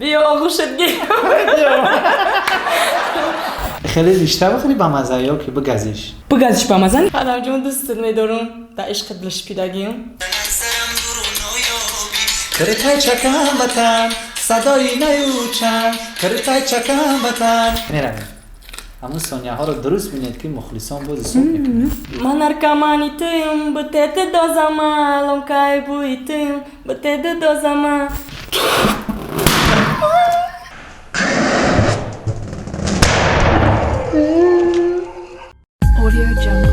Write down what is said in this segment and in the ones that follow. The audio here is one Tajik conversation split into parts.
Биё оғӯшат гирам. Хеле риштa бихӯри ба маза ё ки бигазиш? Бигазиш ба маза. Қадамҷон, дӯстат медорам, дар ишқат лишпидагиам. Киртай чакам батан, садои наючан, киртай чакам батан. Меравем. Ҳамун сонияҳоро дуруст бинед, ки мухлисон боз ҳисоб мекунанд. Ман наркомани туюм, бутети дозама, ломкаи бӯи туюм, бутети дозама. Audio Jungle.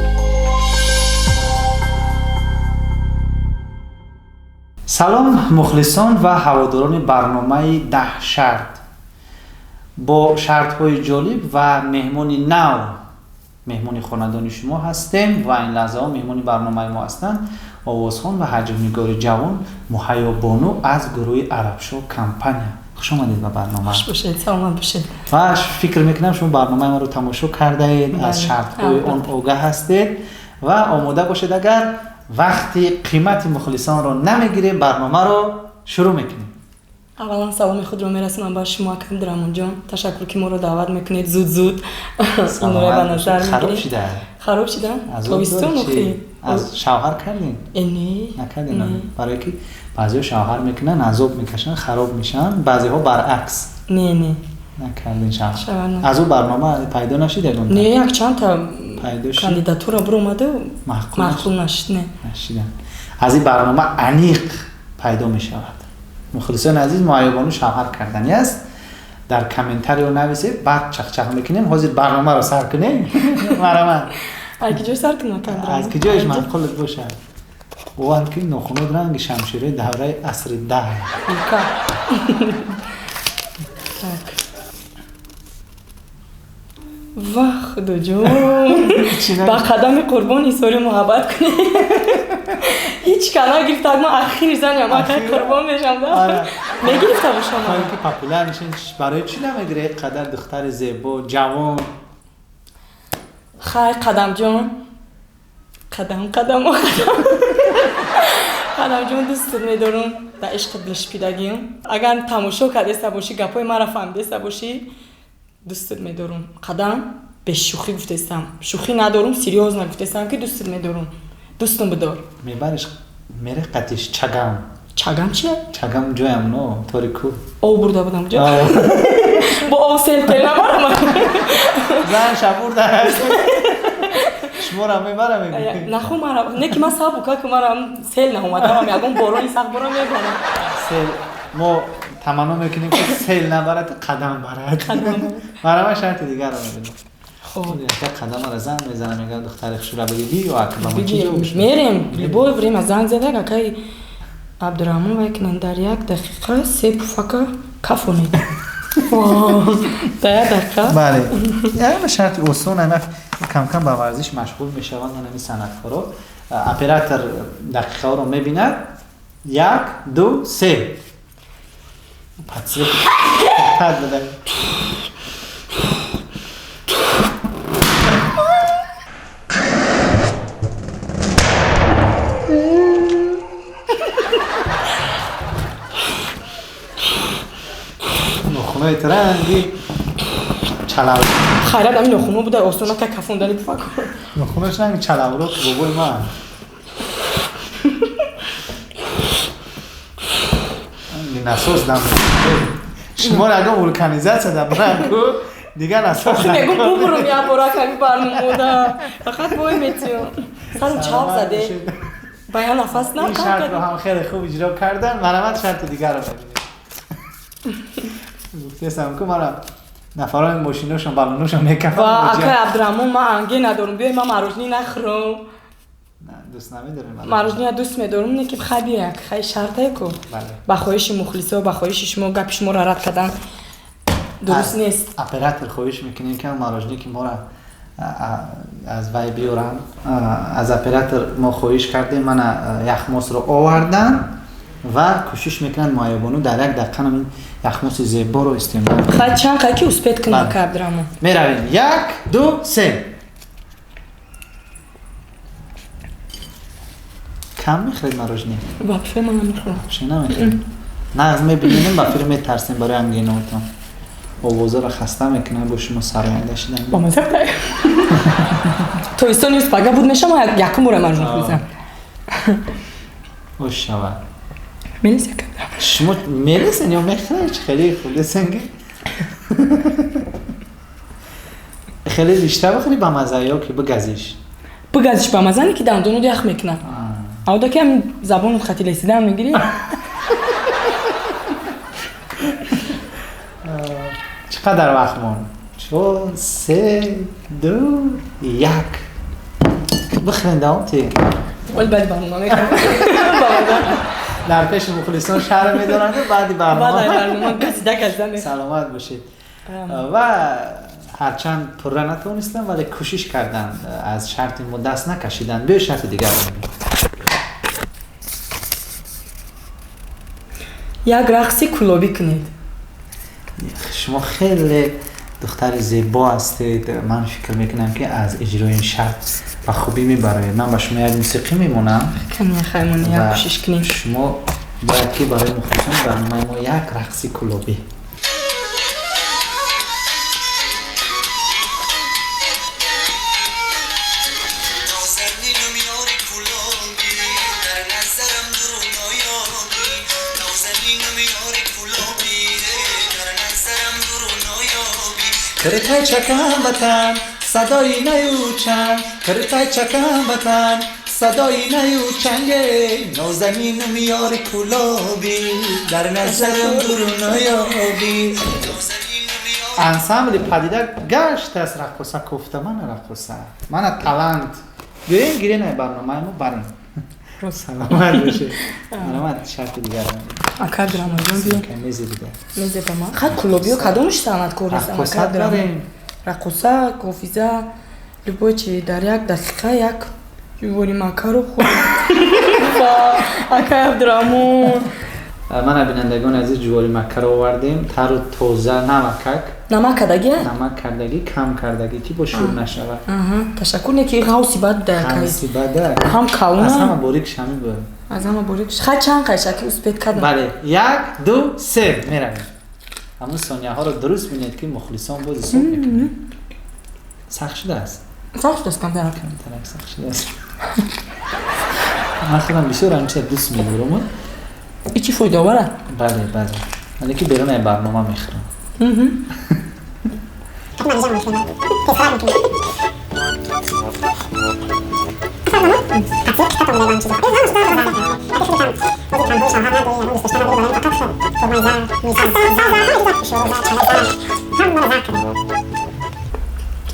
Салом, мухлисон ва ҳаводорони барномаи 10 шарт. Бо шартҳои ҷолиб ва меҳмони нав меҳмони хонадони шумо ҳастем ва ин лаҳзаҳо меҳмони барномаи мо ҳастанд овозхон ва ҳаҷвнигори ҷавон Муҳайёбону аз гурӯҳи Арабшо компания. Хуш омадед ба барнома. Хуш бошед, саломат бошед. Ва фикр мекунам, шумо барномаи моро тамошо кардаед, аз шартҳои он огаҳ ҳастед ва омода бошед. Агар вақти қимати мухлисонро намегирем, барномаро шурӯъ мекунем. Аввалан саломи худро мерасонам ба шумо, акам Абдураҳмонҷон. Ташаккур, ки моро даъват мекунед зуд зуд. Инро ба назар. Хароб шида. Хароб шида? Тобистон охи. Аз шавҳар кардем? Не. Накардем? Барое ки баъзеҳо шавҳар мекунанд, азоб мекашанд, хароб мешаванд, баъзеҳо баръакс. Не, не. Накардем шавҳар. Аз ӯ барнома пайдо нашид ягон? Не, якчандта кандидатура биромаду маъқул нашид, не. Нашидан. Аз ин барнома аниқ пайдо мешавад. Мухлисони азиз, Муҳайёбону шавҳар карданӣ аст, дар комментарио нависед, баъд чақчақ мекунем. Ҳозир барномаро сар кунем, марамат. Аз киҷои сар кунам? Аз киҷоиш маъқулат бошад. Бовар ки нохунот ранги шамшираи давраи асри 10. Так, ва худоҷон, ба қадами қурбон изҳори муҳаббат кунед. Ҳеҷ ка нагирифта, ман ахири заням, акай қурбон мешам, да мегирифта бошам. Ки популяр мешин, барои чӣ намегире қадар духтари зебо, ҷавон? Хай, Қадамҷон, қадам, қадам, қадам, Қадамҷон, дӯстат медорам, дар ишқат лишпидагиам. Агар тамошо кардеста бошӣ, гапҳои маро фаҳмидеста бошӣ, дӯстат медорам, Қадам. Бешӯхӣ гуфтестам, шӯхӣ надорум, серьёзно гуфтестам, ки дӯстат медорам, дӯстум бидор. Мебариш, мере қатиш Чагам. Чагам чия? Чагам ҷоям, но тори кӯ. Об бурда будам ҷо, бо об сел пел набарам. Зан шабурда, шуморо мебарам. Наху мара, не ки ман сабука, ки мара сел наомадам, ягон борони сахт борам, мебарам. Сел мо таманно мекунем, ки сел набарад, қадам барад. Марама, шарти дигарро мебинем. Қадамара занг мезанам, мегӯям: «Духтари хушра биги, биё». Акба. Мерем, любое время занг зада, акай Абдураҳмон, вай кунанд, дар як дақиқа се пуфака кафонед, дар як дақиқа. Бале, яма шарти осон, ана камкам ба варзиш машғул мешаванд ҳамин санъаткоро. Оператор дақиқаҳоро мебинад: як, ду, се. Подсвет буда. Нохунои ранги чалав. Хайрат, ами нохуно буда, осона ка кафондани пуфак. Нохунош ранги чалавро, бобои ман. Насос дам шуморо ягон вулканизатсия да бранку дигар насос. Мегум, бубурум як бора ками барномода, фақат бой метиём, сарам чалб заде, ба я нафас. Ин шартро ҳам хеле хуб иҷро кардан. Марамат, шарти дигарро мебинем. Гуфтесам ку мара нафарони мошиношон балоношон мекафанд. Ва акай Абдураҳмон, ман анге надорум, биёй, ман мороженое нахӯрам. Дӯст намедорем? Мороженое дӯст медорум, не ки хай, бияк, хай, шартае ку, ба хоҳиши мухлисо, ба хоҳиши шумо. Гапи шуморо рад кардан дуруст нест. Оператор хоҳиш мекунем, ки мороженое ки моро аз вай биёрам. Аз оператор мо хоҳиш кардем, мана яхмосро овардан ва кӯшиш мекунанд Муҳайёбону дар як дақиқа ин яхмоси зеборо истеъмол. Хай, чанд қай ки успеть кунам, ака Абдураҳмон. Меравем: як, ду, се. Кам мехӯред мороженое? Вообще ман намехӯрам. Вообще намехӯред? Нағз мебинем, ба филм метарсем барои ангинаотон. Овозаро хаста мекунад бо шумо сароянда шидан. Ба маза. Тобистон нест, пага буд мешам, якум бора марҷун хӯрдам. Хуш шавад. Мелиса кардам. Шумо мелисен ё мехӯред? Хеле хӯрдесен ки? Хеле зишта бихӯри ба маза ё ки бигазиш? Бигазиш ба маза, не ки дандонот ях мекунад. Ауда ки ҳам забонот хати лесидан мегирӣ. Чӣ қадар вақт монд? 4, 3, 2, 1. Бихӯрен, давом тиҳед. Вале баъди барнома мехӯрам. Дар пеши мухлисон шарм медоранду баъди барнома. Баъди барнома газида газида мехӯрам. Саломат бошед. Ва ҳарчанд пурра натавонистам, вале кӯшиш кардам, аз шарти мо даст накашиданд. Биё шарти дигар. Як рақси кулобӣ кунед. Шумо хеле духтари зебо ҳастед. Ман фикр мекунам, ки аз иҷрои ин шарт ба хубӣ мебароед. Ман ба шумо як мусиқӣ мемонам. Каме хаймон, як кӯшиш кунем. Шумо бояд ки барои мухлисони барномаи мо як рақси кулобӣ. Киртай чакам ватан, садои наю чанг, киртай чакам ватан, садои наю чанге, нозанинум ёри кулобӣ, дар назарам дуру наёбӣ. Ансамбли Падида гашт аст раққоса кофта, мана раққоса, мана талант. Биёем гирен ай барномаи мо барем. Саломат бошед. Саломат, шарти дигар. Ака Абдураҳмонҷон, биё. Мезебида. Мезеба ман. Хай кулобиё кадомаш санъаткор нест? Раққоса дорем. Раққоса, кофиза, любой чи дар як дақиқа як ҷувори макаро хӯрд. Акай Абдураҳмон. Мана бинандагони азиз, ҷувори маккаро овардем, тару тоза, намакак. Намак кардагӣ? Намак кардагӣ, кам кардагӣ, ки бо шӯр нашавад. Ташаккур, не ки ғавси бад да акай. Ғавси бад да. Ҳам калона. Аз ҳама борик шами буд. Аз ҳама борик. Хай чанд қайша ки успед кардам. Бале, 1, 2, 3 меравем. Ҳамун сонияҳоро дуруст бинед, ки мухлисон боз ҳисоб мекунанд. Сахт шудааст? Сахт шудааст камтарак. Камтарак сахт шудааст. Ман худам бисёр ҳамин чизро дӯст медорам. И чӣ фоидаовар аст? Бале, бале. Вале ки берун аз барнома мехӯрам.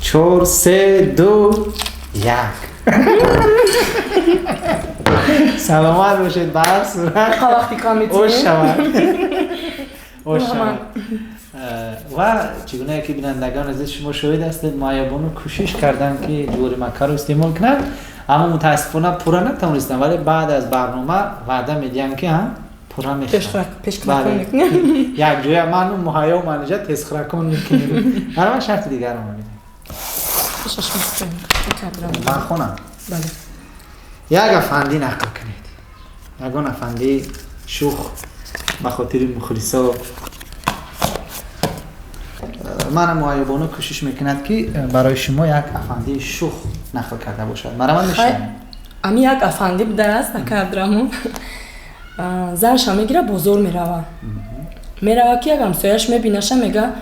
4, 3, 2, 1. Саломат бошед, ба ҳар сурат. Вақти кам метиҳем. Ош шавад. Ош шавад. Ва чӣ гуна ки бинандагон азиз шумо шоҳид ҳастед, Муҳайёбону кӯшиш карданд, ки ҷувори маккаро истеъмол кунанд, аммо мутаассифона пурра натавонистанд, вале баъд аз барнома ваъда медиҳанд, ки пурра мехӯранд. Пешхӯракон мекунем. Як ҷоя ману Муҳайё Манижа тезхӯракон мекунем. Ман шарти дигарро мебинам. Ман хонам. Бале. Як афандӣ нақл кунед. Ягон афандӣ шух ба хотири мухлисо. Мана Муҳайёбону кӯшиш мекунад, ки барои шумо як афандии шух нақл карда бошад. Мара ман мешунавам. Ами як афандӣ будааст, ака Абдураҳмон. Занша мегира, бозор мерава. Мерава ки як ҳамсояш мебинаша, мега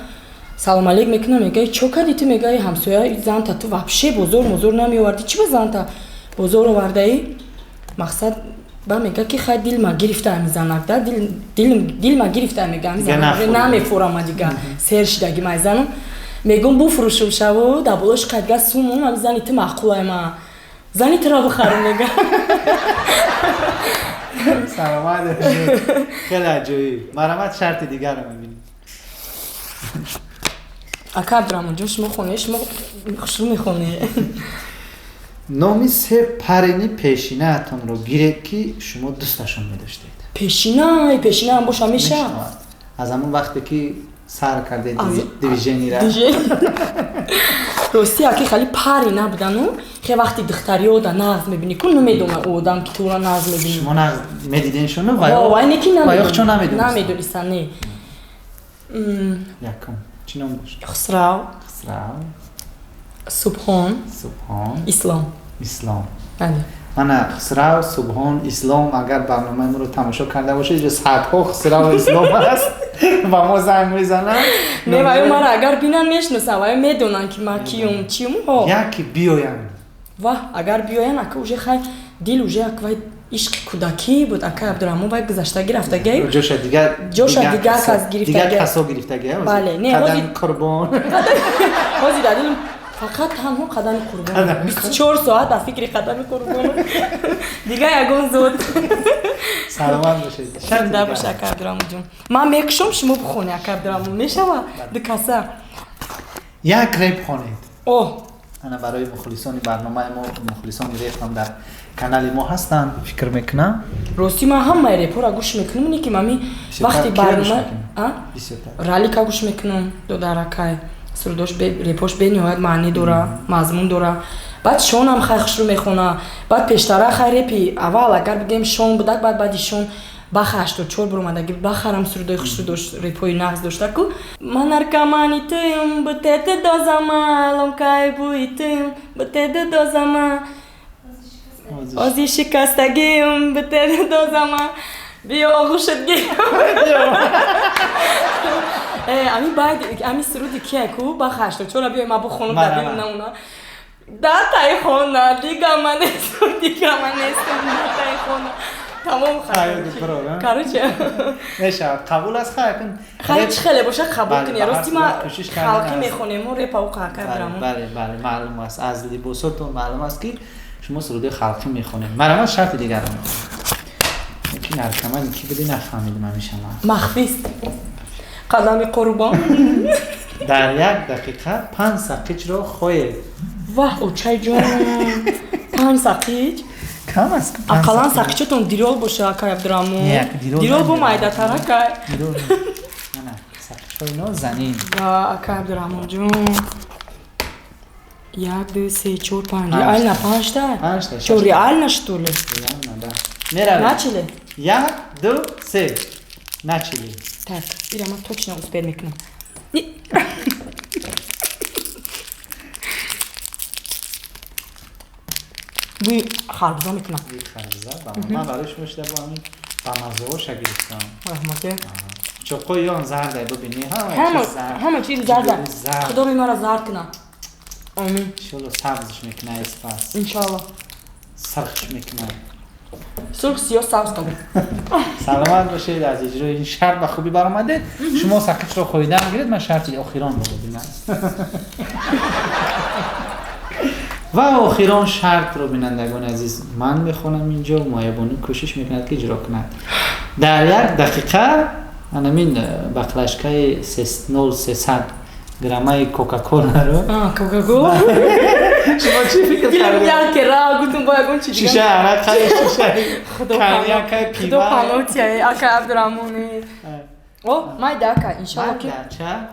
салом алейк мекуна, мега чо кардӣ ту, мега ҳамсоя занта ту вообще бозор мозор намеовардӣ, чӣ ба занта бозор овардаӣ? Мақсад ба мега ки хай дилма гирифта ами занак да, дилма гирифта, мега ами занак намефурама дига, сер шидаги май занам. Мегум буфурӯшум шаву дар болош қайдга сумум, ами зани ту маъқулай ма. Зани туро бихарам, мега. Саломат бошед. Хеле аҷоиб. Марамат, шарти дигарро мебинем. Ака Абдураҳмонҷон, шумо хонед, шумо хушрӯ мехонед. Номи се парини пешинаатонро гиред, ки шумо дӯсташон медоштед. Пешина, пешинаам боша меша? Аз ҳамон вақте ки Сар карде движение ра. Рости аки хали пари набудану, хе вақти духтариёда нағз мебинӣ ку, намедона ӯ одам ки тура нағз мебинӣ. Шумо нағз медиден шуну ва ё вай неки намедонистан. Намедонистан, не. Якум. Чӣ ном дошт? Хусрав. Хусрав. Субҳон. Субҳон. Ислом. Ислом. Бале. Мана Хусрав, Субҳон, Ислом, агар барномаи моро тамошо карда бошед, инҷо садҳо Хусрав Ислом аст ва мо занг мезананд. Не, ваё мара агар бинанд мешиносанд, ваё медонанд ки ман киюм, чиюм. Ҳо. Яке биёянд. Ваҳ, агар биёянд, ака уже хай дил уже ак вай ишқи кӯдакӣ буд, ака Абдураҳмон вай гузаштагӣ рафтагӣ. Ҷоша дигар ҷоша дигар кас гирифтагӣ. Дигар касо гирифтагӣ. Бале, не, қадами қурбон. Ҳозир дар дилам фақат танҳо қадами қурбон. 24 соат дар фикри қадами қурбон. Дигар ягон зуд. Саломат бошед. Зинда бош, ака Абдураҳмонҷон. Ман мекушом, шумо бихонед, ака Абдураҳмон. Мешава? Ду каса. Як реп хонед. О. Ана барои мухлисони барномаи мо, мухлисони реп ҳам дар канали мо ҳастанд, фикр мекунам. Рости ман ҳамаи репҳоро гӯш мекунам, не ки мами вақти барнома, а? Ралика гӯш мекунам, додаракай. Сурудош репош бениҳоят маънӣ дора, мазмун дора. Баъд Шонам хай хушрӯ мехона. Баъд пештара хай репи аввал агар бигем Шон будак, баъд баъди Шон баха 84 буромадаги, бахарам сурудои хушрӯ дошт, репҳои нағз дошта ку. Ман наркомани туюм, бутети дозама, ломкаи бӯи туюм, бутети дозама. Ози шикастагиюм, бутети дозама. Биё оғӯшат гирам. Ами баъд ами суруди кия ку баха 84 биё ма бухонам дар дилам намуна. Да тай хона, дига ма нестам, дига ма нестам, да тай хона. Тамом хай. Короче. Мешавад, қабул аст хай кун. Хай чӣ хеле боша қабул кунӣ. Рости ма халқӣ мехонем, репа у қака бирамо. Бале, бале, маълум аст. Аз либосотон маълум аст ки шумо суруди халқӣ мехонед. Марҳамат, шарти дигарро мехонем. Ки наркоман ки буди нафаҳмидам ҳамеша ман. Махфист. Қадами қурбон. Дар як дақиқа 5 сақичро хоед. Ваҳ, очайҷон. 5 сақич? Кам аст. Ақаллан сақичотон дирол боша, акай Абдураҳмон. Дирол бо майдатар, акай. Дирол. Ана, сақичҳои нозанин. Акай Абдураҳмонҷон. 1, 2, 3, 4, 5. Реально 5-та? 5-та. Чо, реально, что ли? Реально, да. Меравем. Начали? 1, 2, 3. Начали. Так, ира ман точно успел мекунам. Бӯи харбуза мекунам. Бӯи харбуза? Ман барои шумо шида бо ҳамин бамаззаҳоша гирифтам. Раҳмате. Чоқои он зарда, бибинӣ, ҳама чиз зарда. Худо рӯи маро зард кунад. Амин. Иншолло сабзш мекунад испас. Иншолло. Сирхш мекунад. Сурх, сиёҳ, сабз кабуд. Саломат бошед, аз иҷрои ин шарт ба хубӣ баромадед. Шумо сақичро хоҳидан гиред, ман шарти охиронро бибинам. Ва охирон шартро, бинандагони азиз, ман мехонам инҷо, Муайябону кӯшиш мекунад ки иҷро кунад. Дар як дақиқа анамин баклажкаи 0,300 граммаи Кока-Коларо. Кока-Кола? Шумо чӣ фикр кардед? Дилам як ра гуфтум бо ягон чи дигар. Шиша арақ, шиша коньяк, пива. Худо паноҳ ака Абдураҳмон. О, майда ака, иншалло ки. Майда,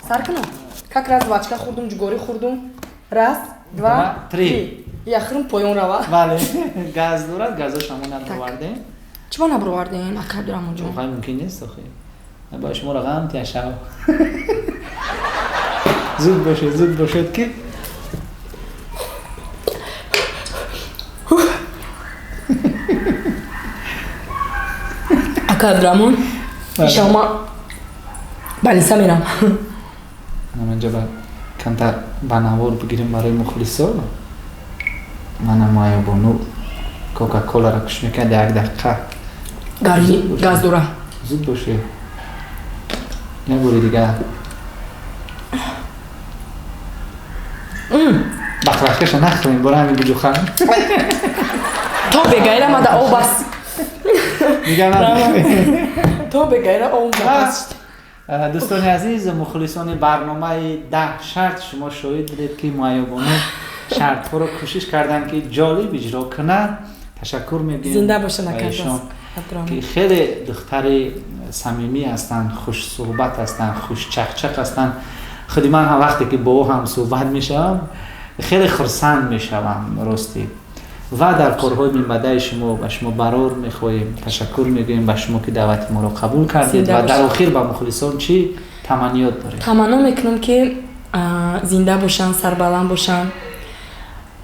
Сар кунам. Как раз вачка хӯрдум, ҷугорӣ хӯрдум. Раз, два, три. Яхрим поён рава. Бале, газ дорад, газош ҳамо набровардем. Чима набровардем, ака Абдураҳмонҷон? Хай мумкин нест охи. Ба шуморо ғам тияшав. Зуд бошед, зуд бошед ки ака Абдураҳмон, иншалло ман балиса мерам. Манҷа ба камтар ба навор бигирем барои мухлисо. Мана Муайябону Кока-Коларо куш мекунад як дақиқа. Гарми газ дора. Зуд бошед. Як бори дигар. Баклажкаша нахӯрем, бора ҳамин буҷухан. То бегайра мада об аст. Дигар надорем. То бегайра об аст. Дӯстони азиз, мухлисони барномаи 10 шарт, шумо шоҳид будед ки Муайябону шартҳоро кӯшиш карданд ки ҷолиб иҷро кунад. Ташаккур мегӯем Зинда бошанд, ки хеле духтари Самимӣ ҳастанд, хушсуҳбат ҳастанд, хушчақчақ ҳастанд. Худи ман ҳам вақте ки бо ӯ ҳам суҳбат мешавам, хеле хурсанд мешавам, ростӣ. Ва дар корҳои минбаъдаи шумо ба шумо барор мехоҳем. Ташаккур мегӯем ба шумо, ки даъвати моро қабул кардед. Ва дар охир ба мухлисон чӣ таманниёт доред? Таманно мекунам, ки зинда бошанд, сарбаланд бошанд,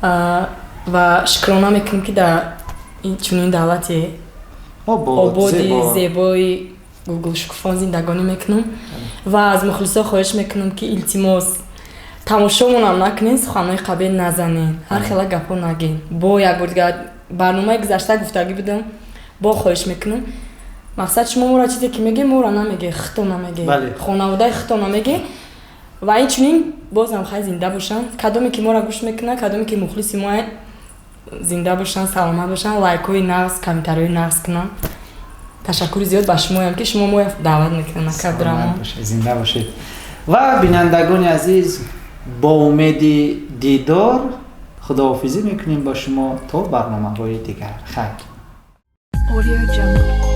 ва шукрона мекунам, ки дар чунин давлати ободи зебои гулгулшукуфон зиндагонӣ мекунам. Ва аз мухлисо хоҳиш мекунам, ки илтимос, тамошомонам накунен, суханҳои қабеҳ назанен, ҳар хела гапҳо нагӯен. Бо як бор дигар, барномаи гузашта гуфтагӣ будам, бо хоҳиш мекунам. Мақсад, шумо моро чизе ки мегӯем, моро намегӯе, худто намегӯе, хонаводаи худто намегӯе. Ва инчунин бозам хай, зинда бошанд, кадоме ки моро гӯш мекунад, кадоме ки мухлиси мо, зинда бошанд, саломат бошанд, лайкҳои нағз, комментариҳои нағз кунанд. Ташаккури зиёд ба шумоям, ки шумо моя даъват мекунед, ака Абдураҳмон. Зинда бошед. Ва бинандагони азиз, бо умеди дидор худоҳофизӣ мекунем бо шумо то барномаҳои дигар. Хайр. Audio Jungle.